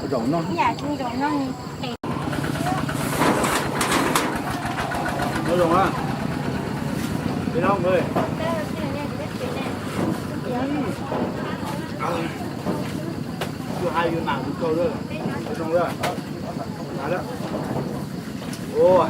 Zaum no. Zaum no. Nyob zoo na. Peb lab nqe. Yus hais yus nam yus kawg lawm. Nyob zoo lawm. Hais lawm. Ua.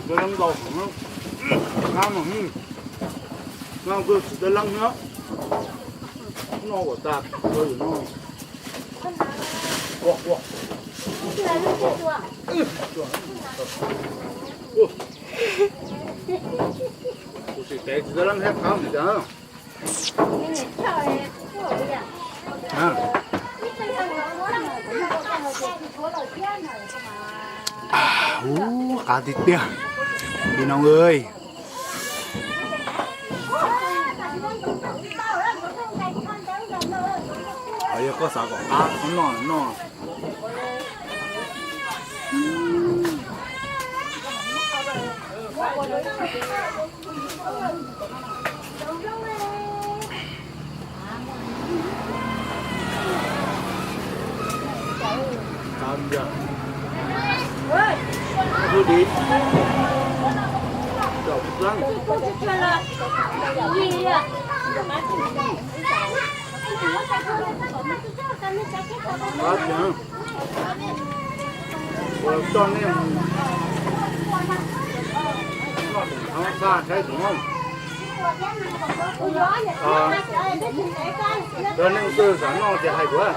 Dab leeb ntau heev, qab mas, no kuj tsis dab leeb thiab, no ua tas, no. Ua, ua. Ua. Kuv sim tev tsis dab leeb thiab qab mus cas. Ub, qab tiag tiag. Tij Noov, yog koj xav kom qab, qab noj noj. Ua coj nej mus noj tseem thab txaj saib tseem noj. Cov neeg twg xav noj ces hais kuv.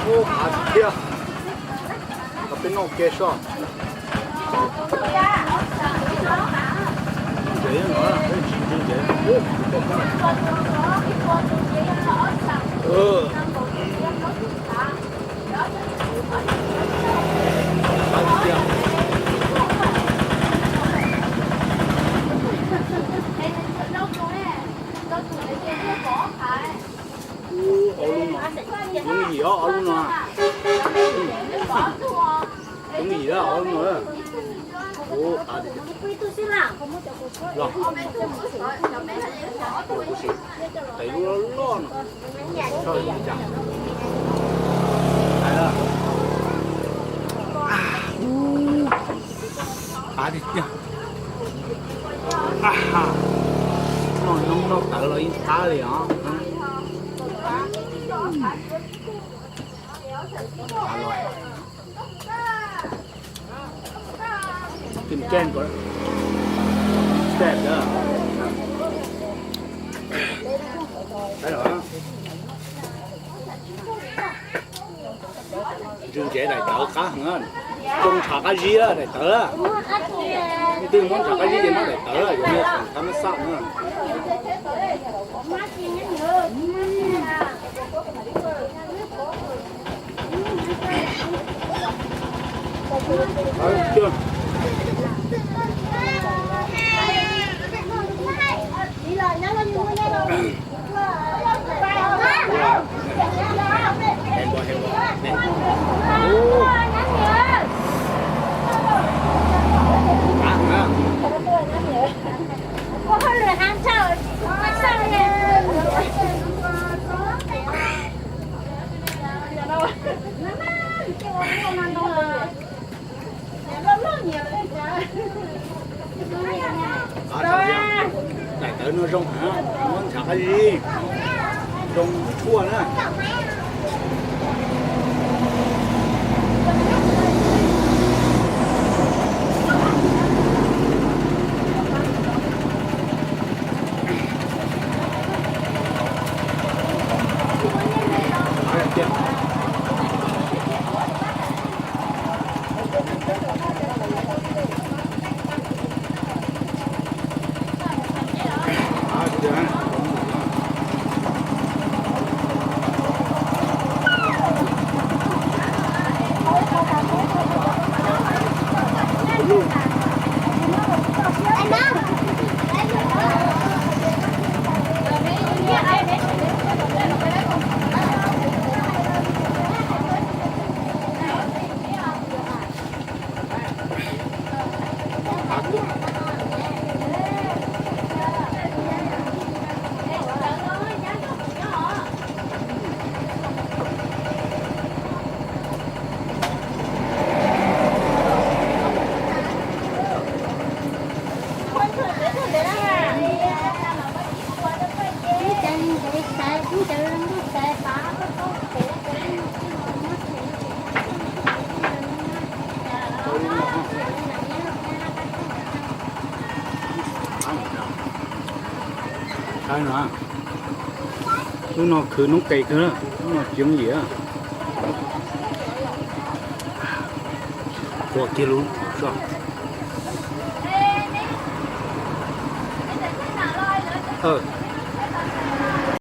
Ub, av tiag tiag. Kom peb noj ke soj. Ob lub no, yim ob lub no. Yim ob lub no. Ub, qab tiag tiag. Los, tes lub loj loj no. Qab tiag tiag. Noj noob noj tawv los yeej qab li os. Tim ken ko. Teb da. Ntswg ntsev daim tawv qab heev, tsoo ntshav qab zib daim tawv. Leej twg muab ntshav qab zib ces muab daim tawv, yuav muaj khoom thab mab xaj na. Zoo quaj na. Saib no, lub no khwv noob qes kawg, lub no tsis yooj yim. Quaj kiag lub.